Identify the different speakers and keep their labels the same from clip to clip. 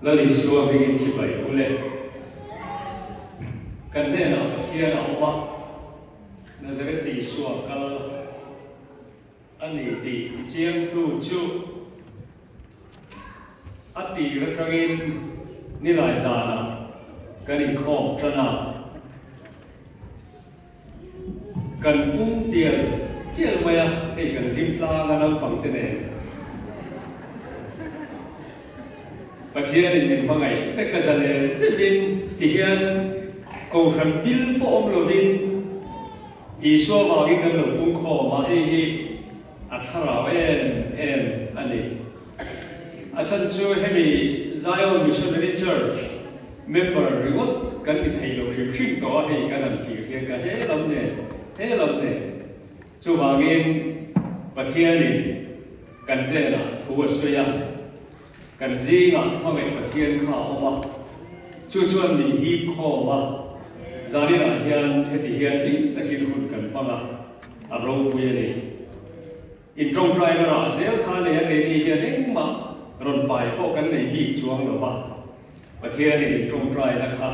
Speaker 1: Lal Isua hmingin chibai u le. Kan hnenah Pathian a awm a, Nazareth Isua kal a ni tih i chiangtu chu a tir atangin nilai zanah kan inkhawm tan a. Kan pum tial tial mai a, hei kan hlim tlang a naupang te nen. Pathianin min hmangaih vek a zalen deuhin ti hian Kohhran pil pawh awm lovin Isua vangin kan lo pung khawm a, hei hi a thlarau em em a ni. A chhan chu hemi Zion Missionary Church member ringawt kan ni thei lo hrim hrim tawh a, hei kan han thlir hian ka he lam nen he lam nen. Chuvangin Pathianin kan hnenah thu a sawi a, kan zingah hmangaih Pathian kha a awm a, chu chuan min hip khawm a, zaninah hian heti hian hlim takin hun kan hmang a, a ropui a ni. In tawngtaina rah zel kha nei a keini hian engmah rawn pai pawh kan nei bik chuang lo va, Pathianin in tawngtaina kha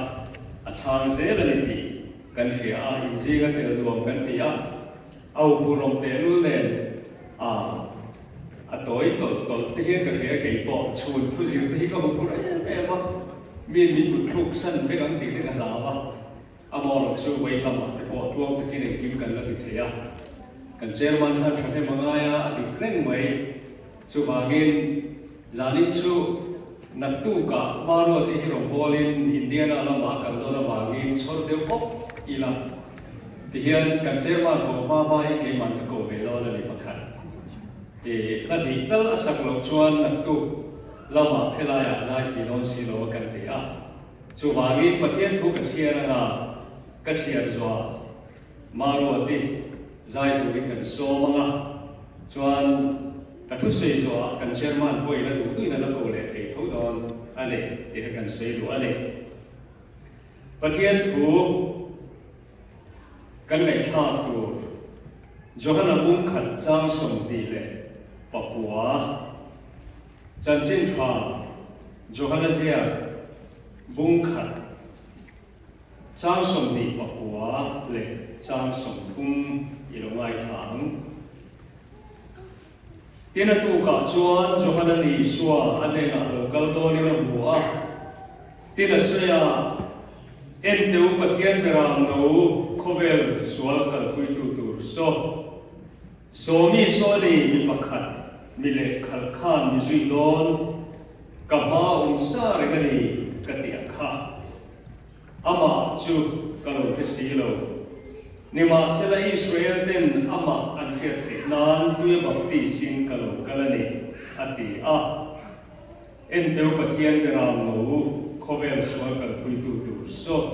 Speaker 1: a chhang zel a ni tih kan hria a, in zinga tel nuam kan ti a, au phurawm tehlul nen a a tawi tawlh tawlh te hian ka hria kei pawh chhun thu zir te hi ka huphurh em em a, miin min mutthluk san vek ang tih te ka hlau a. Amaherawh chu vei lamah te pawh tluang takin engkim kan la ti thei a, kan chairman khan thahnem a ngai a, a dik reng mai. Chuvangin zanin chu naktukah Hmarua te hi rawn bawlin Indiana lamah a kal dawn avangin chhawr deuh awk ila tihian kan chairman koh hma hmain keimah ka koh ve dawn a ni pakhat. Ih, hla hnih tal a sak loh chuan naktuk lamah helaiah zai thei dawn si lo a kan ti a. Chuvangin Pathian thu ka chhiar anga ka chhiar zuah Maruati zai turin kan sawm anga chuan ka thusawi zuah kan chairman pawhin a duh duhin a la ko leh thei tho dawn a ni tih kha kan sawi duh a ni. Pathian thu kan ngaihthlak tur Johana bungkhat chang 29. Chanchin tha Johana ziak bung khat chang 29 leh chang 30 i lo ngaithla ang. Tin a tukah chuan Johana ni Isua a hnenah lo kal dawnin a hmu a, tin a sawi a, Enteu Pathian beram no khawvel sual kalpuitu tur saw. Sawmi Sawni mi pakhat mi leh khalh khan mi zui dawn, ka hma awm sa reng a ni ka ti a kha. Amah chu ka lo hre si lo. Nimahsela Israel ten amah an hriat theih nan tuia baptis in ka lo kal a ni, a ti a. Enteu Pathian beram lo khawvel sual kalpuitu tur saw.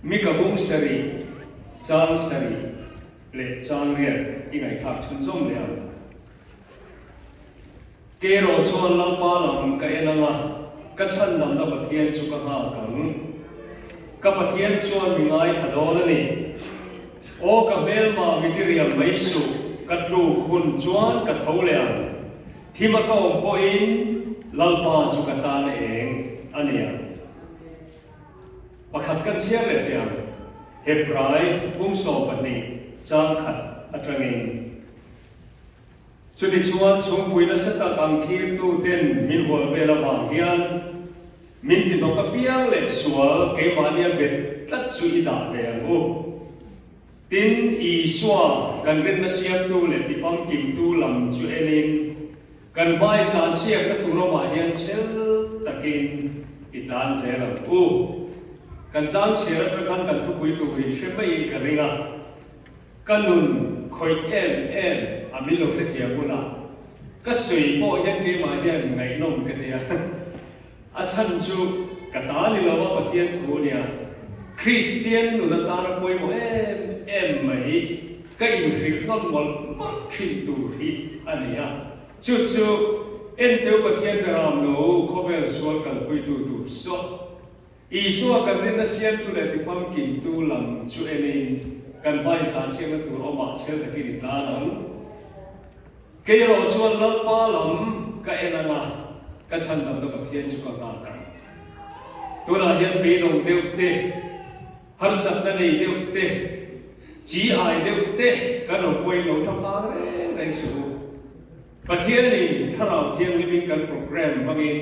Speaker 1: Mika bung sarih, chang sarih. Leh chang riat i ngaihthlak chhunzawm leh ang. Kerawh chuan Lalpa lam ka en ang a, ka chhandamna Pathian chu ka nghak ang. Ka Pathian chuan mi ngaithla dawn a ni. Aw ka hmelma mi diriam mai suh, ka tluk hun chuan ka tho leh ang. Thima ka awm pawhin Lalpa chu ka tan eng a ni ang. Pakhat kan chhiar leh teh ang. Hebrai bung 12 chang khat atangin. Chutichuan chhungpui nasa tak ang thirtu ten min hual vel avang hian min ti hnawk apiang leh sual keimahnia bet tlat chu i dah ve ang u. Tin, Isua kan rinna siamtu leh tifamkimtu lam chu enin kan hmai tlan siakna tur awmah hian chhel takin i tlan zel ang u. Kan chang chhiar atang khan kan thupui tur hi hre maiin ka ring a, ka nun khawih em em a min lo hrethiam hunah ka sawi pawh hian keimah hian ngaihnawm ka ti a. A chhan chu ka ta ni lo a Pathian thu nia Kristian nun atana pawimawh em em mai ka inhrilh nawn mawlh mawlh thin tur hi a ni a. Chu chu enteu Pathian beram lo khawvel sual kalpuitu tur saw Isua kan rinna siamtu leh tifamkintu lam chu enin kan hmain tlan siamna tur awmah chhel takin i tlan ang. Kei erawh chuan Lalpa lam ka en ang a. Ka chhandamna Pathian chu ka nghak ang. Tunah hian beidawng deuh te, harsatna nei deuh te, chi ai deuh te kan awm pawhin lo tha phang reng reng suh u. Pathianin Thlarau Thianghlimin kan program hmangin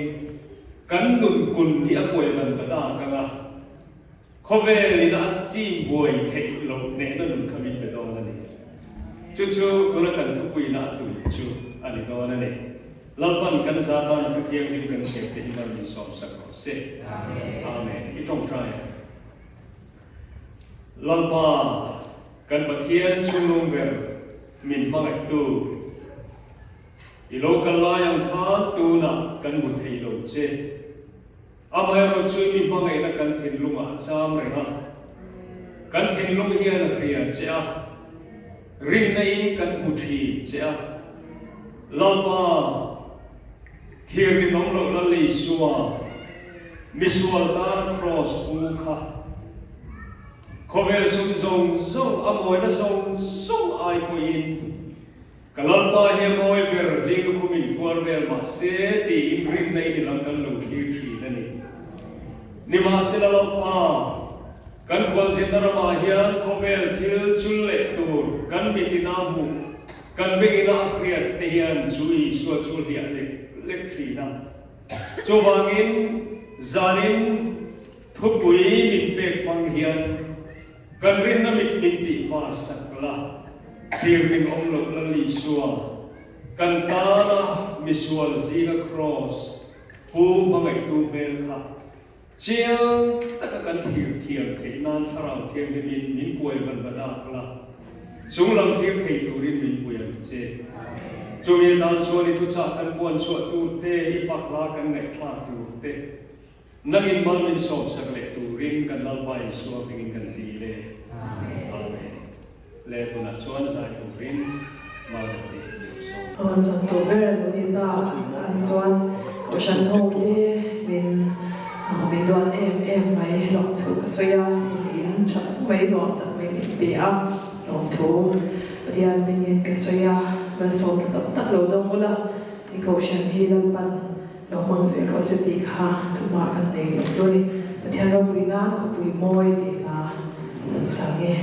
Speaker 1: kan nun kun hi a kuai van ta tak ang a, khawvelin a chim buai theih loh hnehna nun kha min pe dawn a ni. Chu chu tuna kan thupuina a tum chu a ni dawn a ni. Lalpan kan za tana thu thianghlim kan chhiar te hi mal min sawmsak rawh se. Amen. I tawngtai ang. Lalpa, kan Pathian chunglung ber min hmangaihtu, i lo kal lai ang khan tunah kan hmu thei lo che. Amaherawhchu i hmangaihna kan thinlungah a cham reng a, kan thinlung hian a hria che a, rinna in kan hmu thin che a. Lalpa, thir rinawm loh Lal Isua, misual tana kraws pu kha, khawvel sum zawng zawng a mawina zawng zawng ai pawhin ka Lalpa hi a mawi ber hling lukhum in phuar vel mah se tiin rinna in i lam kan lo thlir thin a ni. Nimahsela Lalpa, kan khualzinna ramah hian khawvel thil chul leh tur kan mit in a hmuh, kan bengin a hriat te hian chu Isua chu hliah lek lek thin a. Chuvangin zanin thupui min pek hmang hian kan rinna mit min tih hma sak la, thlir min awm loh Lal Isua, kan tana misual zinga kraws pu hmangaihtu hmel kha chiang taka kan thlir thiam theih nan Thlarau Thianghlimin min kuai van va dak la, chunglam thlir thei turin min pui ang che. Chumi atan chuan i thuchah kan puan chhuah tur te, i fak hla kan ngaihthlak tur te, Nangin mal min sawmsak leh turin kan Lalpa Isua hmingin kan dil e. Amen. Le tunah chuan zai turin mal kan ti tur sawm.
Speaker 2: Aw chuan tur ber a lo ni ta an chuan Kohhran ho te min min duan em em mai lawmthu ka sawi a, in tha tak mai nuam tak mai min pe a, lawmthu Pathian hmingin ka sawi a, malsawmna tam tak lo dawng ula, i Kohhran hi Lalpan Lo hmang zel rawh se tih kha thuma kan nei lo dawn i Pathian ropui nan khawpui mawi tih hla kan sang e.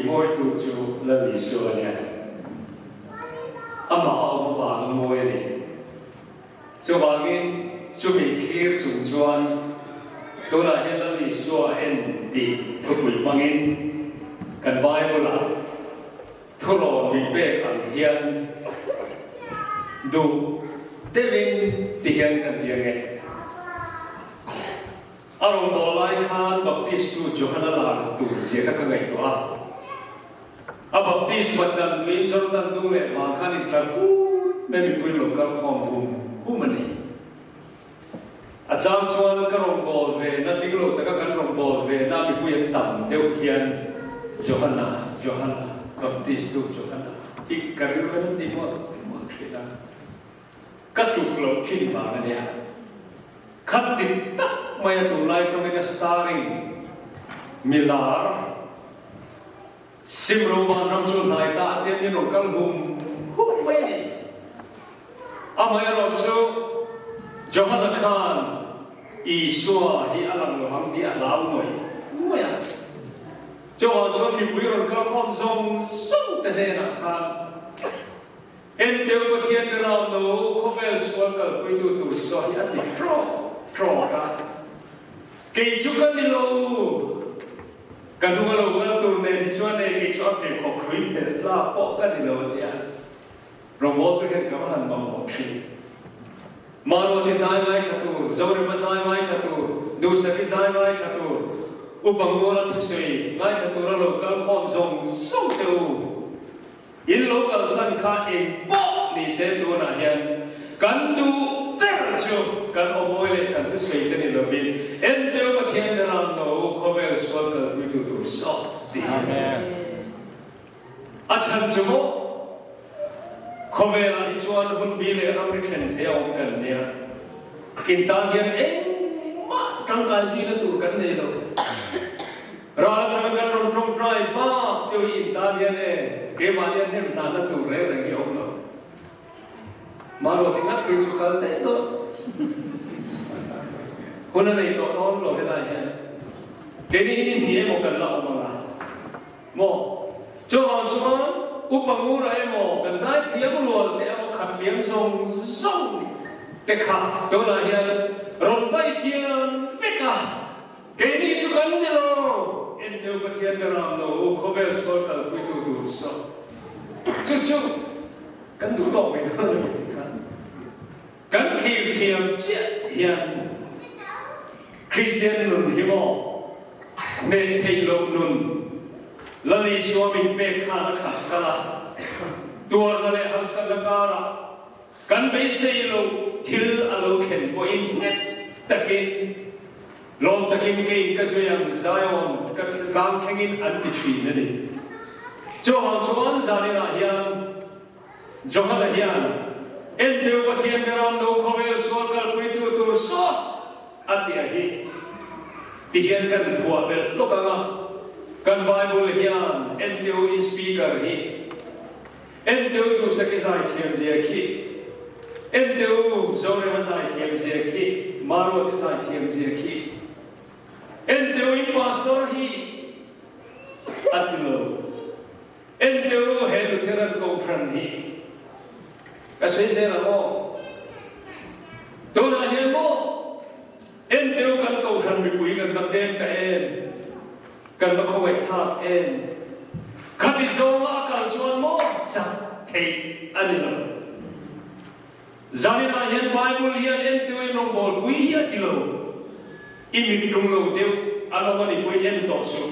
Speaker 1: Timawitu chu Lal Isua a nia. Amah a awm avang mawi a ni. Chuvangin chumi thlir chung chuan tunah hian Lal Isua en tih thupui hmangin kan Bible-ah thurawn min pek ang hian duh deuhin ti hian kan ti ange. A rawngbâwl lai khan Baptistu Johana lar tur zia kha ka ngaihtuah a. A baptisma chan tuin Jordan dung leh vang khan intlar put mai mipui lo kal khawm hum hum a ni. A chang chuan ka rawngbâwl ve na tling lo taka kan rawngbâwl ve na mipui an tam deuh hian Johana, Johana, Baptistu Johana hi ka rilru hian an ti mawlh mawlh thin a. Ka tluk loh thin vang a nia. Khat dik tak mai a tunlai tawngin a starring milar Simro Vanram chu hnai ta a tia min rawn kal hum hum mai a ni. Amaherawh chu Johana khan Isua hi a lang lo ang tih a hlau ngawih ngawih a. Chuvang chuan mipui rawn kal khawm zawng zawng te hnenah khan Enteu Pathian Beram no khawvel sual kalpuitu tur saw hi a ti trawk trawk a, Kei chu ka ni lo, ka hnung a lo kal tur nen hi chuan e kei chu a pheikhawk hrui phelh tlak pawh ka ni lo a ti a, rawngbawltu hian ka va han mamawh thin. Maruati zai ngaithla tur, Zorema zai ngaithla tur, Duhsaki zai ngaithla tur, Upa Ngura thusawi ngaithla tura lo kal khawm zawng zawng te u. In lo kal chhan kha eng pawh ni se tunah hian kan duh ber chu kan awmawi leh kan thusawi te ni lovin Enteu Pathian te ram no khawvel sual kalpuitu tur sawt ti hi a ni. A chhan chu maw khawvelah hi chuan hunbi leh ramri then thei a awm kan nia. In tan hian engmah tangkai zuina tur kan nei lo. Ral atanga kan rawn tawngtai bak chu i intan hian e, keimahni a hnem hnanna tur reng reng hi a awm lo. Maruati ngat phei chu kal daih tawh. Hun a nei tawh dawn lo helai hian. Keini hi ni hnih emaw kan la awm anga maw? Chuvang chuan upa ngura emaw kan zai thiam rual te emaw khat liam zawng zawng te kha tunah hian rawn vai kian vek a. Keini chu kan ni lo, Enteu Pathian ka ram lo u, khawvel sual kalpuitu tur saw. Chu chu kan duh tawk mai dawn a ni tih kha kan thlir thiam chiah hian Kristian nun hi maw hneh theih loh nun Lal Isua min pek khan a khat kal a, tuarna leh harsatna karah Kan beisei lo thil a lo thlen pawhin nghet takin, lawm takin keiin ka zui ang, Zion ka tlang thlengin an ti thin a ni. Chuvang chuan zaninah hian Johana hian Enteu Pathian ka ram no khawvel sual kalpuitu tur sawt a ti a hi ti hian kan phuah belh lawk ang a, kan Bible hian Enteu in speaker hi Enteu Duhsaki zaithiam zia khi, Enteu Zorema zaithiam zia khi, Maruati zaithiam zia khi, Enteu in pastor hi a ti lo. Enteu he Lutheran Kohhran hi ka sawi zel ang aw. Tunah hian maw Enteu kan Kohhran mipui kan va tlem ta em? Kan va khawngaih thlak em? Khati zawnga a kal chuan maw chak theih a ni lo. Zaninah hian Bible hian entuin rawngbâwl pui hi a ti lo. I mit lung lo deuh a lo a ni pawhin en tawh suh.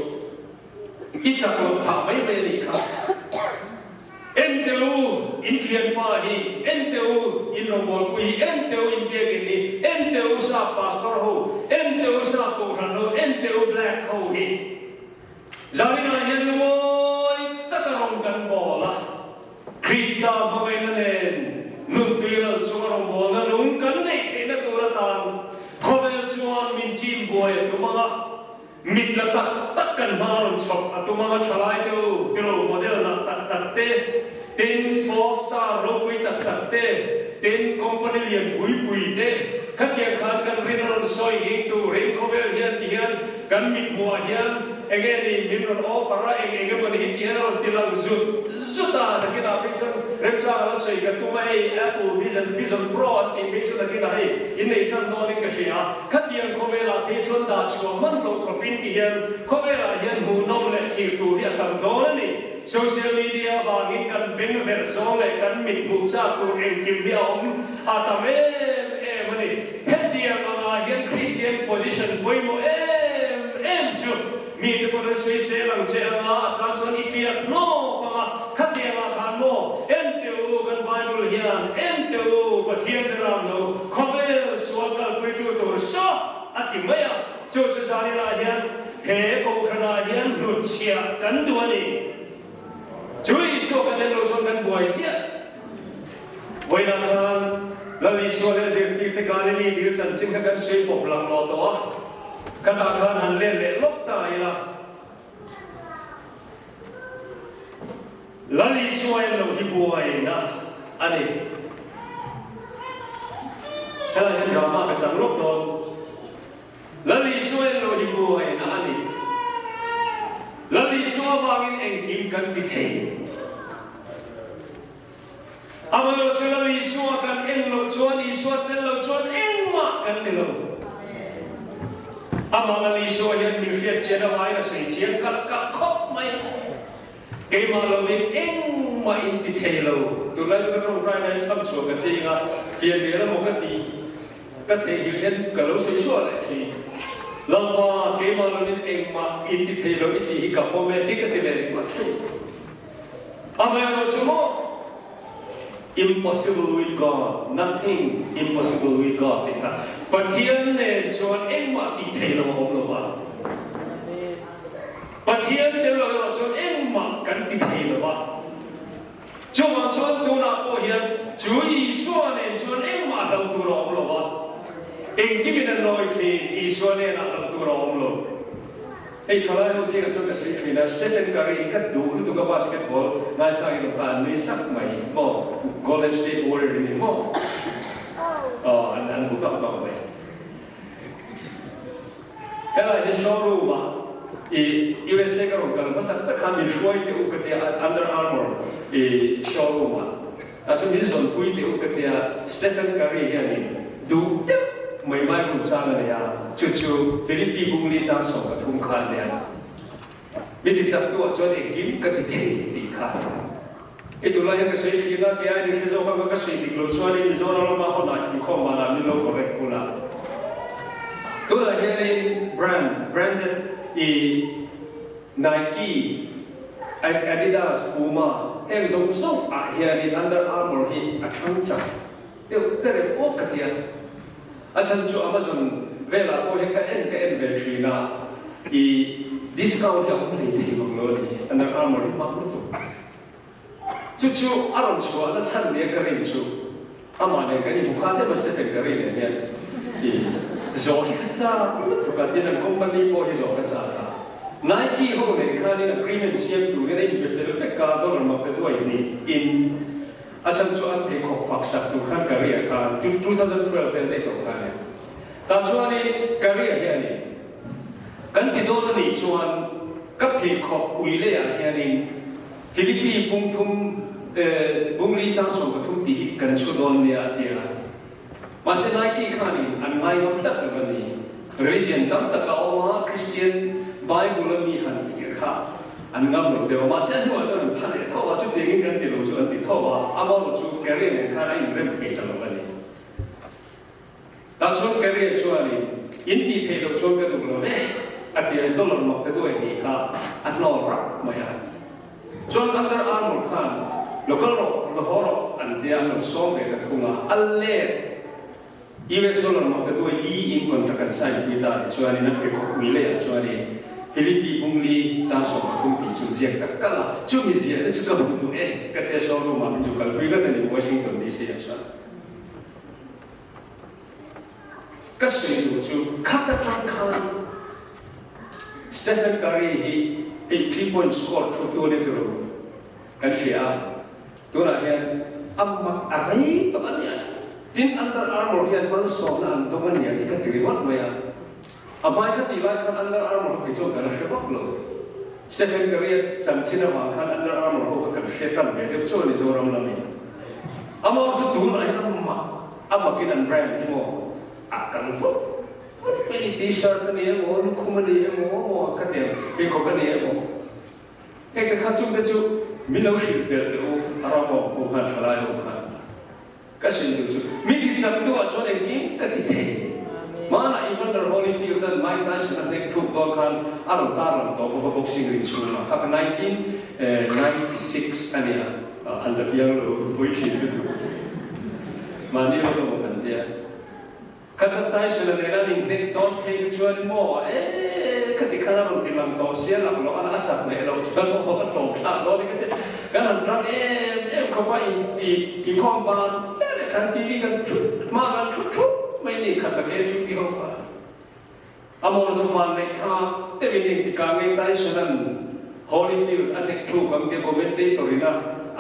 Speaker 1: I chak loh phah mai mai a nih kha. En teh u, in thianpa hi, en teh u, in rawngbawlpui hi, en teh u, in biakin hi, en teh u sap pastor ho, en teh u sap kohhran ho, en teh u black ho hi. Zaninah hian lungawi taka rawng kan bawl a, Krista hmangaihna nen nun tuiral chunga rawngbawlna nung kan neih theihna tur atan khawvel chuan min chim buai a tum ang a, Mit la tak tak kan hma rawn chhawp a tum anga thalai te u tiro model nak tak tak te, tin sports star ropui tak tak te, tin company lian pui pui te khatiang khan kan rin a rawn sawi nghing tur in khawvel hian ti hian kan mit hmuh ah hian. Enge ni min rawn offer a, eng eng emaw ni hi tih hian a rawn ti lang zut zut a, nakinah phei chuan remchang a la sawi ka tum a, hei Apple Vision Vision Pro an tih phei chu nakinah hei innei tan dawnin ka hria a, khatiang khawvelah phei chuan dah chhuah hman loh khawpin ti hian khawvelah hian hmuhnawm leh thlir tur hi a tam dawn a ni. Social media avangin kan beng verh zawng leh kan mit hmuh chak tur engkim hi a awm a tam em em a ni. Hetiang angah hian Kristian position pawimawh em em chu mite pawn an sawisel ang che anga a chang chuan i tliak hnawk anga khatiangah khan maw en teh u kan Bible hian en teh u Pathian te ram lo khawvel sual kalpuitu tur saw a ti mai a. Chu chu zaninah hian he kohhranah hian hnutchhiah kan duh a ni. Chu Isua kan en loh chuan kan buai ziah. Vawiinah khan Lal Isua leh zirtirte Galili dil chanchin kha kan sawi pawp laklawh tawh a, khatah khan han let leh lawk ta ila. Lal Isua en loh hi buaina a ni. Helai hian drama ka chang lawk dawn. Lal Isua en loh hi buaina a ni. Lal Isua avangin engkim kan ti thei. Amaherawhchu Lal Isua kan en loh chuan Isua tel loh chuan engmah kan ni lo. Amah Lal Isua hian min hriat chian avangin a sawi chiang kalh kalh khawp mai. Keimah lovin engmah in ti thei lo. Tunlai chu ka tawngtai nain chham chhuah ka ching a, fian vel emaw ka ti ka theihnghilh hian ka lo sawi chhuah leh thin. Lalpa, keimah lovin engmah in ti thei lo i tih hi ka pawm e hi ka ti leh ringawt thin. Amaherawhchu maw? Impossible with God, nothing impossible with God tih kha Pathian nen chuan engmah tih thei lo a awm lo va. Pathian tel lo erawh chuan engmah kan ti thei lo va. Chuvang chuan tunah pawh hian chu Isua nen chuan engmah hlo tur a awm lo va. Engkimin an lawi thin, Isua nenah hlo tur a awm lo. Hei thalai ho zingah chuan ka sawi thin a, Stephen Curry hi ka duh lutuk a basketball ngaisangin awm kha an nui sak mai maw, Golden State Warrior hi ni maw? Aw an an bu vak vak mai. Helai hi showroom ah i USA ka rawn kal hmasak tak khan min hruai teh u ka tia Under Armour i showroom ah. A chu min zawnpui teh u ka tia Stephen Curry hianin duh deuh mai Bible chang a nei a, chu chu Philippi bungli chang 13 kha a nia. Mi ti chak tu ah chuan engkim ka ti thei tih kha. I tunlai hian ka sawi thin a, kei aiin i hre zawk ang a, ka sawi dik lo chuanin Mizoram lama hawnah inkhawm vanah min lo correct bul a. Tunah hianin brand, branded i Nike, Adidas, Puma heng zawng zawng ah hianin Under Armour hi a thlang chak deuh ta reng awk ka ti a. A chhan chu Amazon velah pawh hian ka en ka en ve thin a, i discount hi a awm hlei thei mang lo a ni, Under Armour hi hmang lutuk. Chu chu a rawn chhuah na chhan nia ka rin chu amah nen kan inhmu kha deuh a Stephen Curry nen hian i zawh hi ka chak lutuk a, tin an company pawh hi zawh ka chak a. Nike ho nen khanin agreement siam turin a inpe fel vek a, dollar mak te duai hnih in a chhan chu an pheikhawk fak sak tur khan Curry a khan 2012 vel daih tawh khan e. Tah chuanin Curry a hianin kan ti dawn a nih chuan ka pheikhawk ui leiah hianin Philippi pung thum bung li chang 13 tih hi kan chhu dawn nia a ti a. Mahse Nike khanin an ngai ngam tak lo a ni. Religion tam tak a awm a, Christian Bible a mi han tir kha an ngam lo deuh a. Mahse a hnuah chuan an pha leh tho a, chutiangin kan ti lo chu an ti tho a, amah chu career nen khan a inrem thei ta lo a ni. Tah chuan Career chuanin, In tih theih loh chuan ka duh lo e, a ti a, dollar mak te duai tih kha a hnawr rap mai a. Chuan Under Armour khan lo kal rawh, lo haw rawh an tia an lo sawm ve ta thung a, a let US dollar mak te duai li in contract an sign pui ta tichuanin an pe khawp pui leh ah chuanin Philippi bungli chang 13 tih chu ziak tak kalh a, chumi ziah te chu ka hmu duh e, ka tia showroom ah min zu kalpui vat a ni Washington DC ah chuan. Ka sawi duh chu khat atang khan Stephen Curry hi hei three point score thu tu a ni turu kan hria a, tunah hian a mak a rei tawh a nia. Tin, Under Armour hian malsawmna an dawng a nia hi ka ti ringawt mai a. A hmai kha tih lai khan Under Armour ho kei chuan kan la hre vak lo. Stephen Curry-a chanchin avang khan Under Armour ho kha kan hre tan ve deuh chuan a ni Zoram lamin. Amah chu tunah hian a mak a makin an brand hi maw a kal vut vut mai ni T-shirt a ni emaw lukhum a ni emaw maw ka ti ang pheikhawk a ni emaw heng te kha chungte chu min lo hrilh belh teh u a ram awm ho khan thalai ho khan. Ka sin duh chu mi ti chak tu ah chuan engkim ka ti thei. Hmanah Evander Holyfield an Mike Tyson a hnek thluk dawn khan a rawn tar lang tawh bawk a boxing ring chhungah kha kha 1996 a nia an la piang lo pui thin lutuk. Mahni rawng emaw kan tia. Kha Tyson a nen an inhnek dawn phei kha chuan maw ee khati khan a rawn ti lang tawh sia lak loh a chak leh loh chuan maw a tlawm thlak dawn i ka ti kan han tang em em khawp a i inkhawm ban fe leh khan TV kan thut hma kan thut thut mai a ni khat a ke chu ti ho kha a mawl chu van neih tha deuhin engtikah nge Tyson an Holyfield a hnek thluk ang tia commentator in a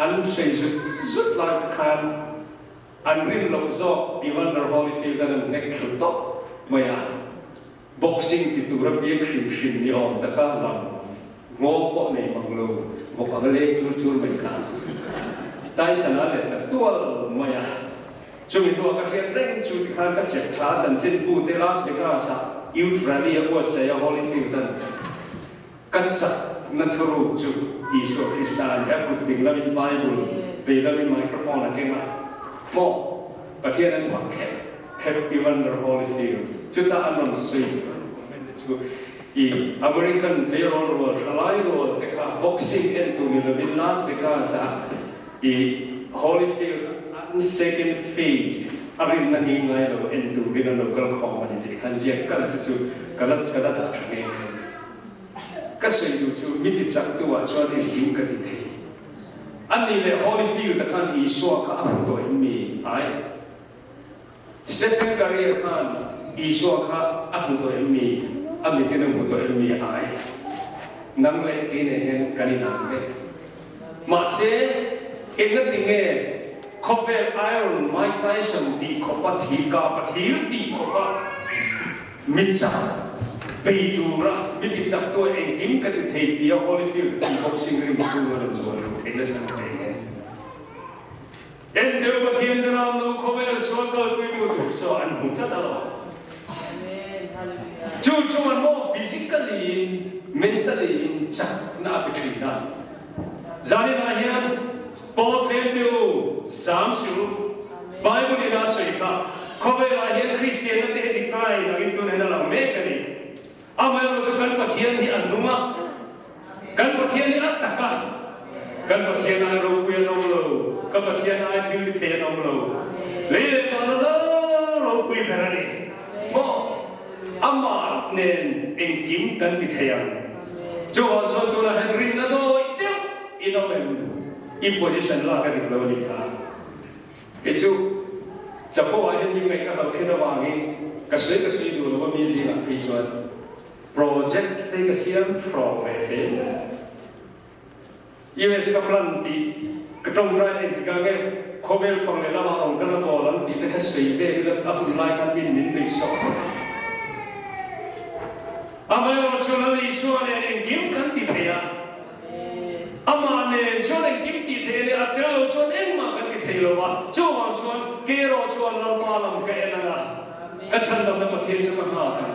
Speaker 1: an sawi zut zut lai khan An rin loh zawk Evander Holyfield an an hnek thlu tawp mai a, boxing ti tura biak hrim hrim ni awm taka lang nghawng pawh nei mang lo vawk ang leng chur chur mai kha Tyson a let ta tual mai a. Chumi hnuah ka hriat reng chu tikhan ka chep thla chanchin pu te Las Vegas ah Youth Rally a buatsaih a Holyfield an Kan sakna thuruk chu Isua Krista a ni. A kut ding lamin Bible, vei lamin microphone a keng a. Maw? Pathian an fak khep khep Evander Holyfield. Chutah an rawn sawi comment te chu i American tleirawl rual thalai rual te kha boxing en tur ni lovin Las Vegas ah i Holyfield an second fate a rinna ni ngai lo en turin an lo kal khawm a ni tih khan ziak kalh chu chu ka la ka la dah tha nghe nghe. Ka sawi duh chu mi ti chak tu ah chuan engkim ka ti thei. A nih leh Holyfield a khan Isua kha a hmu tawh em mi? Ai. Stephen Curry a khan Isua kha a hmu tawh em mi? A mitin a hmu tawh em mi? Ai. Nang leh kei nen hian kan inang vek. Mahse, engatinge khawvel Iron Mike Tyson tih khawpa thi kapa thir tih khawpa Mi chak bei tura mi ti chak tu engkim ka ti thei tia Holyfield tih boxing ring chhung a rawn zual lo thei nasa ang thei nge. En deuh Pathian te ram no khawvel sual kalpui tu tur saw an hmu tlat alawm. Chu chuan maw physically in mentally in chakna a pe thin a. Zanin ah hian Paul tlem te u, zam suh u. Bible in a sawi kha, khawvel ah hian Kristianna te hi decline angin tun hian a lang mek a ni. Amaherawh chu kan Pathian hi a nung a, kan Pathian hi a tak a, kan Pathian ai ropui an awm lo, ka Pathian ai thil ti thei an awm lo. Lei leh van a lo ropui ber a ni. Maw? Amah nen engkim kan ti thei ang. Chuvang chuan tunah hian rinna dawi deuh in awm em? I position lak a dik lo a nih kha. Kei chu Chapo ah hian mi ngaih ka hlauh thin avangin ka sawi ka sawi duh lo a mi zingah phei chuan project te ka siam hrawk ve thei. US ka plan tih ka tawngtai en tikah nge khawvel pang leh lamah rawn kal a kawl ang tih te kha sawi vel ila a hun lai khan min min nuih sawk khawp a. Amaherawh chu Lal Isua nen engkim kan ti thei a, amah nen chuan engkim tih theih a ni, a tel lo chuan engmah kan ti thei lo a, chuvang chuan kei erawh chuan Lalpa lam ka en ang a, ka chhandamna Pathian chu ka nghak ang.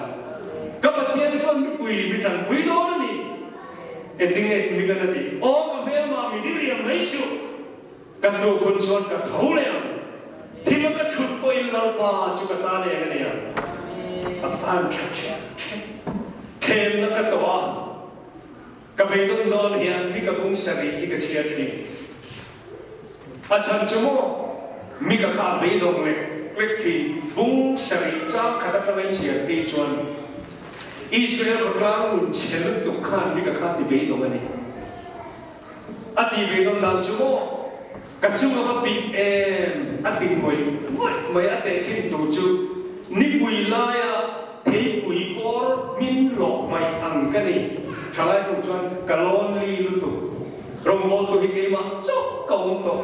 Speaker 1: Ka Pathian chuan mipui mi tanpui dawn a ni. Engtinge mi kan a tih? Aw ka hmelma mi diriam mai suh. Ka hnukhun chuan ka tho leh ang. Thim a ka thut pawhin Lalpa chu ka ta leng a nia. A fan tha ṭhek ṭhek. Thlemna ka tawh a, ka beidawn dawn hian mi ka bung sarih hi ka chhiar ṭhin. A chhan chu maw mi ka kha a beidawng lek lek ṭhin. Bung sarih chang khat aṭanga i chhiar phei chuan Israel khawtlang nun chhe lutuk khan mi ka kha ti beidawng a ni. A ti ve dawn dan chu maw ka chunga va bih em a ti ngawih ngawih mai a teh thin tur chu nipui laia theipui pawr hmin lawh hmaih ang ka ni. Thalai kum chuan ka lonely lutuk rawngbawltu hi keimah chauh ka awm tawh.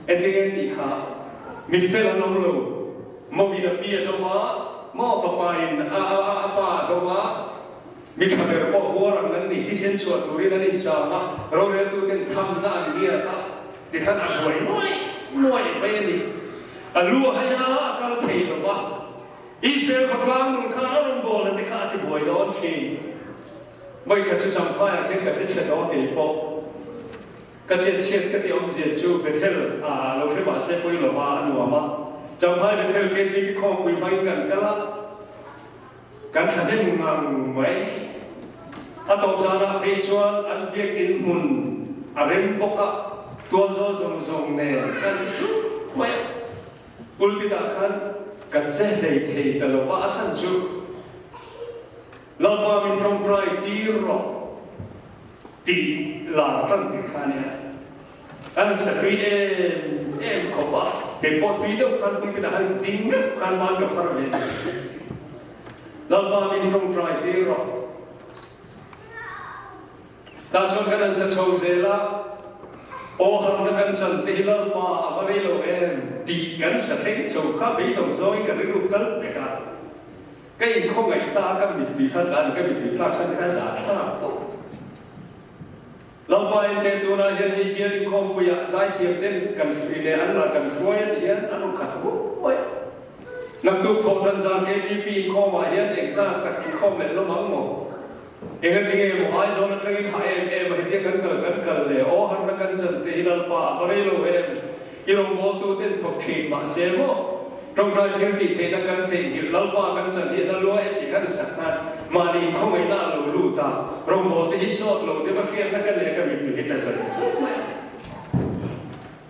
Speaker 1: Engtinge tih kha mi fel an awm lo, Mawina pi an awm a. Maw fapa in a a a pa a do a, mi tha ber pawh huar ang an ni, thisen chhuah turin an incham a, roreltu ten thamna an ngiat a, tikhan a buai nuai nuai mai a ni. A lu a hai a, a kal thei lo va. Israel khawtlang nun khan a rawn bawl a ti kha a ti buai dawn thin. Vawikhat chu Champhaiah khian ka che chhe dawn kei pawh. Ka chet chhiat ka tih awmzia chu Bethel ah lo hre mah se pawi lo a, a nuam a. Champhai Bethel KTP khawngpui hmangin kan kal a, kan thahnem ngang mai. A tawp zanah phei chuan an biakinn hmun a rem bawk a, tualzawl zawng zawng nen kan ti thlup mai a. Pulpit ah khan ka che hlei thei ta lo va, a chhan chu Lalpa min tawngtai tir rawh tih lar tan tih kha a nia. An satui em em khawp a, kei pawh tui deuh khan pulpit ah khan ding meuh khan man ka phar ve ni. Lalpa min tawngtai tir rawh. Tah chuan kan an sa chho zel a, Aw harhna kan chan te hi Lalpa a va rei lo em tih kan sa thleng chho kha beidawng zawngin ka rilru kal pek a. Ka inkhawngaih ta a, ka mittui kha tla a ni, ka mittui tlak chhan te kha za thlak tawh. Lalpa in te tunah hian hei bial inkhawmpuiah zaithiam ten kan hrui leh an ral kan hruai a ti hian an rawn khat rup mai a. Naktuk thawh dan zan KTP inkhawmah hian engzat tak inkhawm leh lawm ang maw? Engatinge maw Aizawl atangin hah em em a hetia kan kal kan kal le aw harna kan chan te hi Lalpa a va rei lo em? I rawngbawltu ten thawk thin mahse maw tawngtai thil tih theihna kan theihnghilh Lalpa kan chan hi a lua em tih khan sak khan mahni inkhawngaihnah a lo lut a, rawngbawlte hi sawt lo deuh a hriatna ka nei a ka mittui hi tla zawih zawih mai a.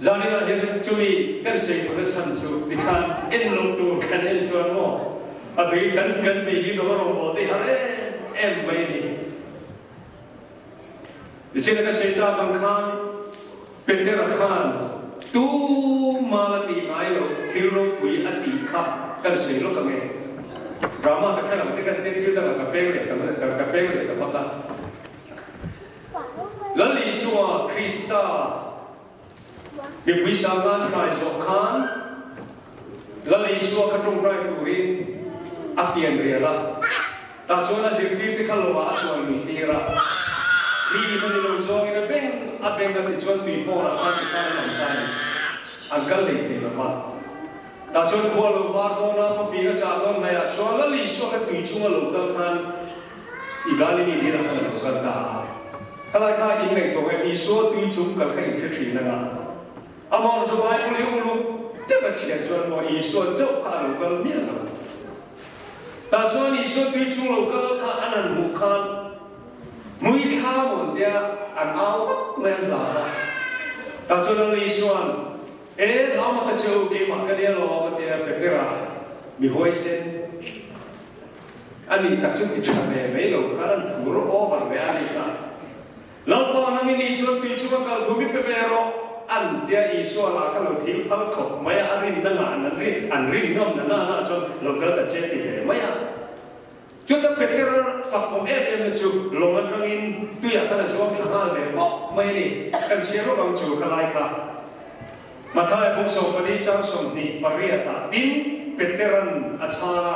Speaker 1: Zaninah hian chumi kan sawi duhna chhan chu tikhan en loh tur kan en chuan maw a bei kan kan bei hi dawng a rawngbawlte hi har em em mai a ni. Nichina ka sawi tak ang khan Petera khan tumal a tih ngai loh thil ropui a tih kha kan sawi lawk ang e. Drama ka chhan ang te kan te thil dangah ka peng leh ta ka peng leh ta bawk a. Lal Isua Krista mipui sangnan hrai zawh khan Lal Isua kha tawngtai turin a fian rial a. Tah chuan a zirtirte kha lawngah a chuan lui tir a. Thli a ni lo zawngin a beng a beng a tichuan tui fawrah khan tikhan an awm ta a ni. An kal lei thei lo va. Tah chuan khua lo var dawn a, khawfing a chah dawn hnaihah chuan Lal Isua kha tui chunga lo kal khan I Galili dil ah khan a lo kal ta a. Khalai kha in ngaihtuah em Isua tui chung kal kha in hre thin anga. Amah chu Bible hi uluk deuh a chhiar chuan maw Isua chauh kha a lo kal miah lo. Tah chuan Isua tui chung lo kal kha an han hmuh khan mui thla mawn tia an au vak mai an hlan a. Tah chuan Lal Isua'n E hlauhma ka chu keimah ka nia lawm a tia Petera mi huaisen a nih tak chu ti tha ve mai lo khan an phur over ve a nih kha. Lalpa nang i nih chuan tui chunga kal thu mi pe ve rawh an tia Isua lah kha lo thil phal khawp mai a, a rinna ngah an rin an rin ngam na na na chuan lo kal ta che ti ve mai a. Chuta Peter fak awm em em na chu lawng atangin tuiah khan a zuang thla nghal ve pawp mai a ni. Kan chhiar lawk ang chu kha lai kha. Matthai buk 14 chang 28 ah tin Peteran a chhang a,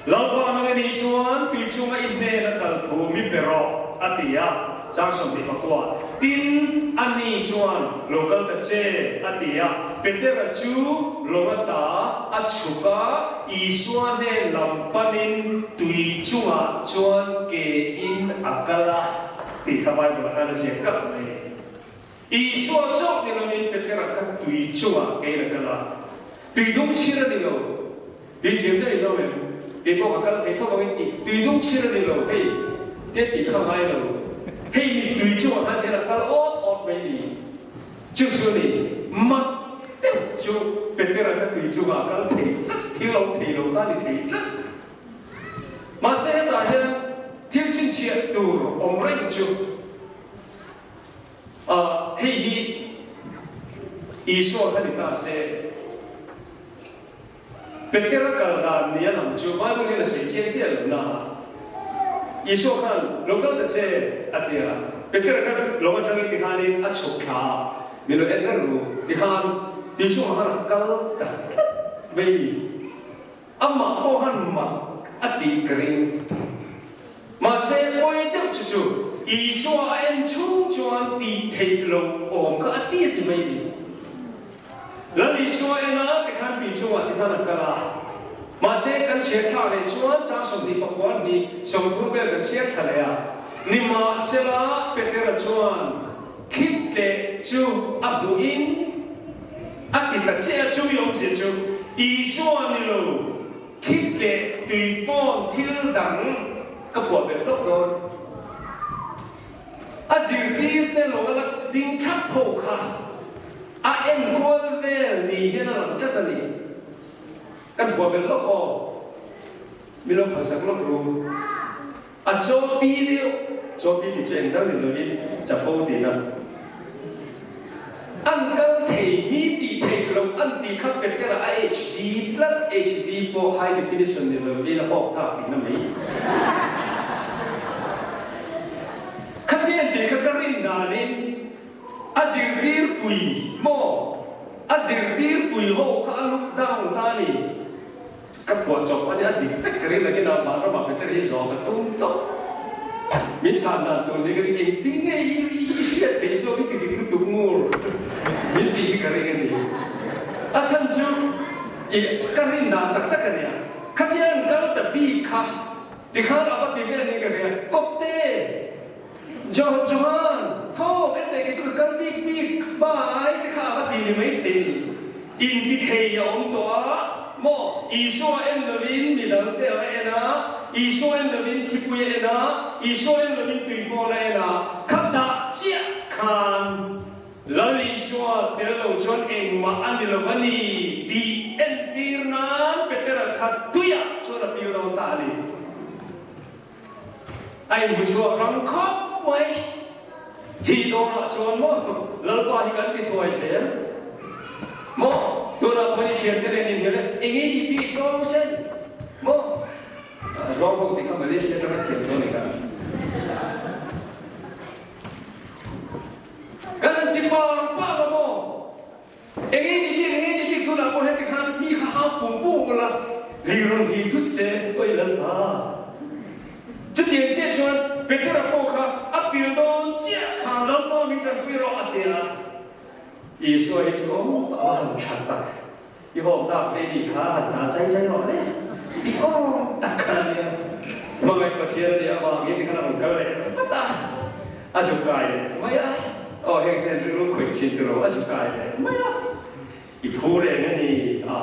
Speaker 1: Lalpa nang i nih chuan tui chunga i hnen a kal thu mi pe rawh, a ti a, chang 29. Tin, ani chuan, Lo kal ta che, a ti a. Petera chu lawng ata a chhuk a, Isua hnen lam panin tui chungah chuan ke in a kal a, tih kha Bible ah khan a ziak kalh mai a ni. Isua chauh ni loin Petera kha tui chungah keiin a kal a, tui dum chhir a ni lo. Tui thiam daih lo em? Kei pawh ka kal thei tho angin tih tui dum chhir a ni lo hei te tih kha ngai lo. Hei mi tui chungah khan hian a kal awt awt mai ni. Chu chu a ni, mak deuh chu Petera kha tui chungah a kal thei tlat, thil awm thei lo kha a ni thei tlat. Mahse hetah hian thil chhinchhiah tur awm reng chu. A, hei hi Isua kha ni ta se, Petera kal dan nia lam chu Bible hian a sawi chiang chiah lo na a, Isua khan lo kal ta che a ti a, Petera khan lo atangin tikhanin a chhuk thla a, min lo en reng ru, tikhan ti chungah khan a kal ta tlat mai ni. Amah pawh han mak a tih ka ring. Mahse, pawi deuh chu chu Isua a en chhung chuan tih theih loh awm kha a ti a ti mai ni. Lal Isua en a tikhan tih chungah tikhan a kal a. Mahse, kan chhiar thlak leh chuan chang 29 hnih 30 vel kan chhiar thla leh a. Nimahsela, Petera chuan khit leh chu a hmuhin a ti ta che a, chumi awmzia chu Isua ni lo. Thit leh tui pawn thil dang ka phuah belh lawk dawn. A zirtir te lo a la ding thap ho kha a enkual vel ni hian a lang tlat a ni. Kan phuah belh lawk aw. Mi lo phalsak lawk ru. A chaw pi deuh, chaw pi ti chu eng dang ni lovin chapo tihna. An kal thei, mi tih theih loh an tih kha Petera a HD tlat, HD pawh high definition ni lovin a hawk nghak tihna mai. Khatiang tih kha ka rin danin a zirtir pui maw? A zirtir pui ho kha a look down ta a ni. Ka phuah chawp a nia, dik vek ka ring nakin a mah ramah Peter hi zawng ka tum tawh. Min chhan dan tur ni ka ring, engtin nge i hriat theih zawk i ti dik lutuk ngur min tih hi ka ring a ni. A chhan chu i ka rin dan tak tak a nia, khatia an kal ta bik kha tikhan a va ti vel niin ka ring a, Kawpte! Johan, tho en leh kei chu ka kal bik bik bai te kha a va ti ni mai thei ni. Inti thei a awm tawh a maw? Isua en lovin midang te a en a, Isua en lovin thipui a en a, Isua en lovin tuifawn a en a, kha dah chiah khan Lal Isua tel lo chuan engmah a ni lo a ni tih entir nan Petera kha tuiah chuan a pil dawn ta a ni. A inhmu chhuak ram khawp mai. Thih dawnah chuan maw Lalpa hi kan ti thuai zel maw? Tunah pawhin i thiante nen inhnial e, eng i ti bik zawng sen maw? Zawng ho ti kha Malaysia atanga thiam chu a ni ka. Kan han ti pang pang a maw? Eng i ti bik, eng i ti bik tunah pawh heti khan mi kha hau pung pung ula, ri rawn hi thut se awi Lalpa. Chutiang chiah chuan Petera pawh kha a pil dawn chiah khan Lalpa min tanpui rawh a ti a. Isua hi chu a va han tha tak, i hawk dak te ni kha han hna chai chai rawh le ti awm tak kha a nia. Hmangaih Pathian a nih avangin tikhan a rawn kal leh vat a. A zu kai leh mai a, aw heng te rilru khawih thin tiraw a zu kai leh mai a, i phu reng a ni a,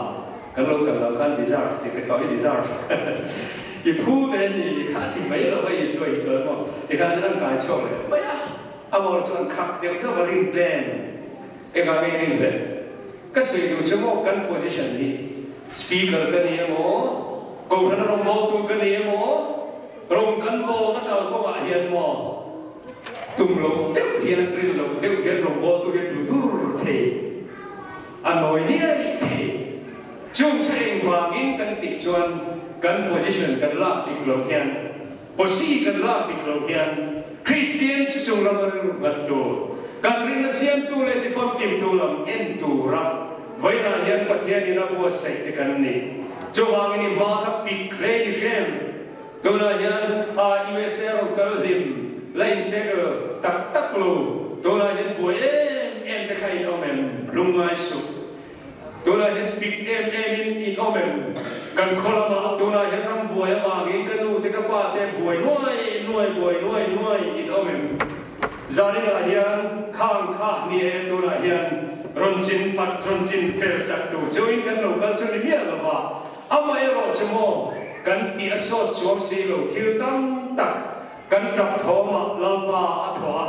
Speaker 1: kan lo kal lo khan deserve tih te kha i deserve i phu ve a ni tih kha a ti mai lo a Isua hi chuan maw tikhan an kai chhuak leh mai a, a mawr chu an khak deuh zauh a rin tlem engah nge rin hleh ka sawi duh chu maw kan position hi speaker ka ni emaw kohhran rawngbawltu ka ni emaw Rawng kan bawlna kalkawngah hian maw tum lo deuh hian rin lo deuh hian rawngbawltu hian duh dur thei a nawi niai thei. Chung chu engvangin kan tih chuan kan position kan lak dik lo hian, posi kan lak dik lo hian Kristian chu chung lama rilru nghat tur, kan rinna siamtu leh tifamkimtu lam en tura vawiinah hian Pathianin a buatsaih te kan ni. Chuvangin i hma kha pik hle i hrem. Tunah hian a USA rawn kal hlim la insettle tak tak lo. Tunah hian buai em em te kha in awm em? Lungngai suh. Tunah hian pik em em in in awm em? Kan khaw lamah tunah hian ram buai avangin ka nu te ka pa te buai nuai nuai buai nuai nuai in awm em? Zaninah hian khang kha ni e tunah hian rawn chin fat rawn chin fel sak tur chauhin kan lo kal chu ni miah lova. Amaherawh chu maw, kan tih a sawt chuang si lo thil tam tak kan tap thawmah Lalpa a thawh a,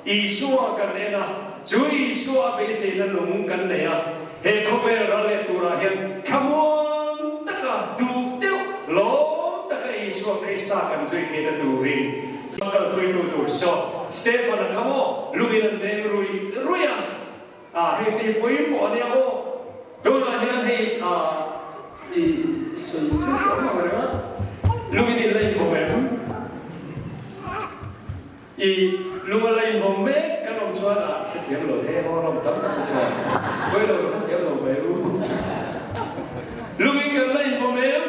Speaker 1: Isua kan en a, chu Isua a beiseina nung kan nei a, he khawvel ral leh turah hian thlamuang taka duh deuh lawm taka Isua Krista kan zui theihna turin kalpuitu tur saw Stefan-a kha maw lungin an deng ruih ruih a. A hei te hi pawimawh a nia aw. Tunah hian hei a i sawi chu hre awm ang reng a. Lungin in la invawm em? I lung a la invawm mek kan awm chuan a hrethiam lo he haw ram tam tak chu chuan pawi lo ka hrethiam lo mai u. Lungin kan la invawm em?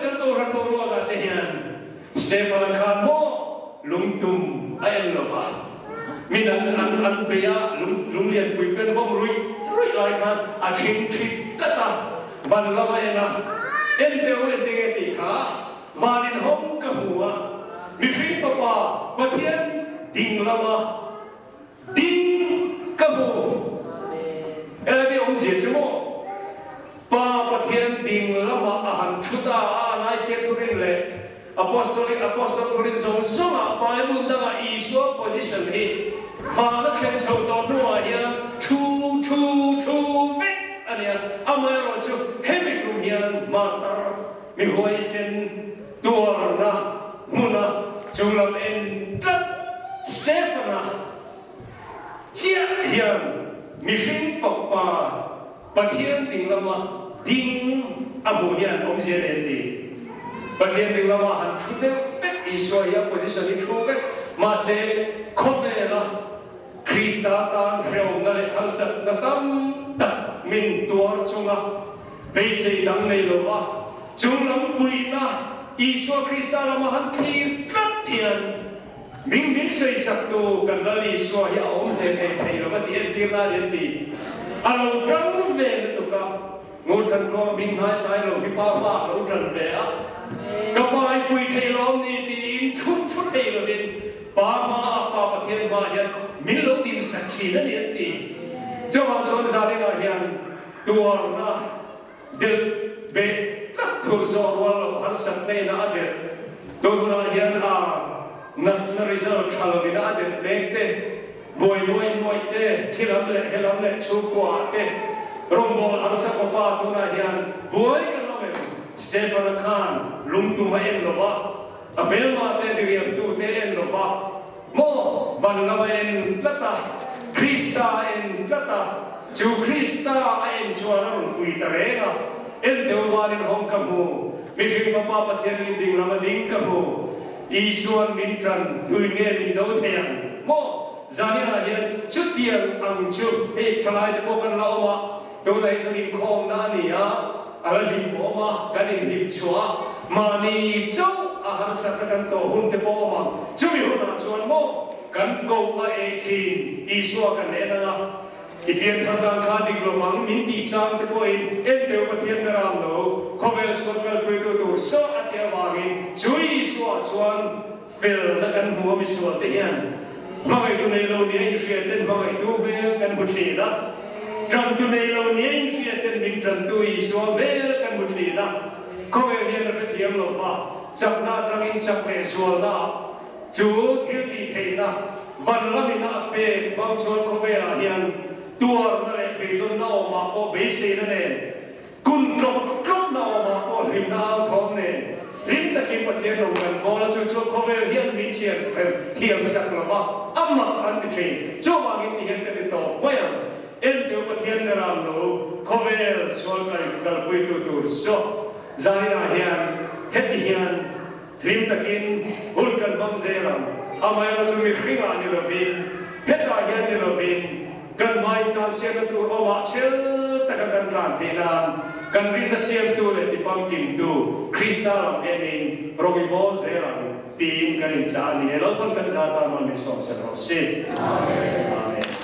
Speaker 1: Stefana khan maw lungtum a en lo va, min an an an bei a, lung lunglianpui pen vawm ruih ruih lai khan a thing thit tlat a, van lam a en a, en teu en teng e tih kha van in hawng ka hmu a, mihring fapa Pathian ding lama Ding ka hmu. Helai te awmzia chu maw? Pa Pathian ding lamah a han thu ta a, a Nicea thurin leh Apostolic Apostol thurin zawng zawngah Bible dangah Isua position hi vana thlen chho tawh hnuah hian thu thu thu vek a nia. Amaherawhchu hemi tum hian martar mi huaisen Tuarna hmuna chunglam en tlat Stefana chiah hian mihring fapa Pathian ding lama ding a hmuh hian awmzia nei an ti. Pathian ding lama han thu deuh vek Isua hi a position hi thu vek mahse khawvela Krista tan hrehawmna leh harsatna tam tak min tuar chunga beisei dang nei lova chunglam puihna Isua Krista lama han thlir tlat hian min min sawisaktu kan Lal Isua hi a awm hle thei thei lova tih entir nan an ti. A lo tang ve lutuk a, Ngurthankhawm hming hnaisai lo hi pa hma a lo tan ve a, ka paipui thei lawm ni tiin chhut chhut thei lovin Pa hmaah Pa Pathian hmaah hian min lo dinsak thin a ni an ti. Chuvang chuan Zaninah hian tuarna delh beh tlat phur zawh rual loh harsat hnena a delh tun hunah hian a natna result tha lovin a delh mek te, buai nuai nuai te, thilam leh helam leh chhungkuaah te rawngbâwl harsa khawpa tunah hian buai kan awm em? Stefana khan lungtum a en lova. A hmelma te diriamtu te en lo va maw? Van lam a en tlat a, Krista a en tlat a, chu Krista a en chuan a rawn pui ta reng a, en deuh valin hawng ka hmu, mihring fapa Pathian min ding lam a ding ka hmu, Isuan min tan tui nge min do thei ang maw? Zaninah hian chutiang ang chu hei thalai te pawh kan la awm a, Tunah hi chuan inkhawmna a ni a, a la hlim awm a, kan inhlim chhuah a, mahni chauh a harsatna kan tawh hun te pawh awm ang. Chumi hunah chuan maw kan koh a ei thin Isua kan en ang a, i pianthar dan kha dik lo ang min tih chang te pawhin enteu Pathian ka ram lo, khawvel sual kalpuitu tur saw a ti avangin chu Isua chuan felna kan hmu a misual te hian hmangaihtu nei lo nia inhria ten hmangaihtu hmel kan hmu thin a, tantu nei lo nia inhria ten min tantu Isua hmel kan hmu thin a, khawvel hian a hrethiam lo va, chakna atangin chak leh zualna ah chu thil tih theihna van lamina a pek hmang chuan khawvelah hian tuarna leh beidawnna awmah pawh beiseina nen Kun tlawk tlawkna awmah pawh hlimna au thawm nen hlim takin Pathian ro kan bawl a, chu chu khawvel hian min chhiar rem thiam sak lo va, a mak an ti thin. Chuvangin ti hian ka ti tawp mai ang, Enteu Pathian ka ram lo, khawvel sual kai kalpuitu tur zawk zaninah hian heti hian hlim takin hun kan hmang zel ang. Amaherawhchu chu mihringah ni lovin, hetah hian ni lovin, Kan hmai tan siamna tur awmah chel taka kan tlan theih nan kan rinna siamtu leh tifamkimtu Krista lam enin rawng i bawl zel ang tiin kan inchah a ni e. Lalpan kan za tan man min sawm sel rawh si. Amen.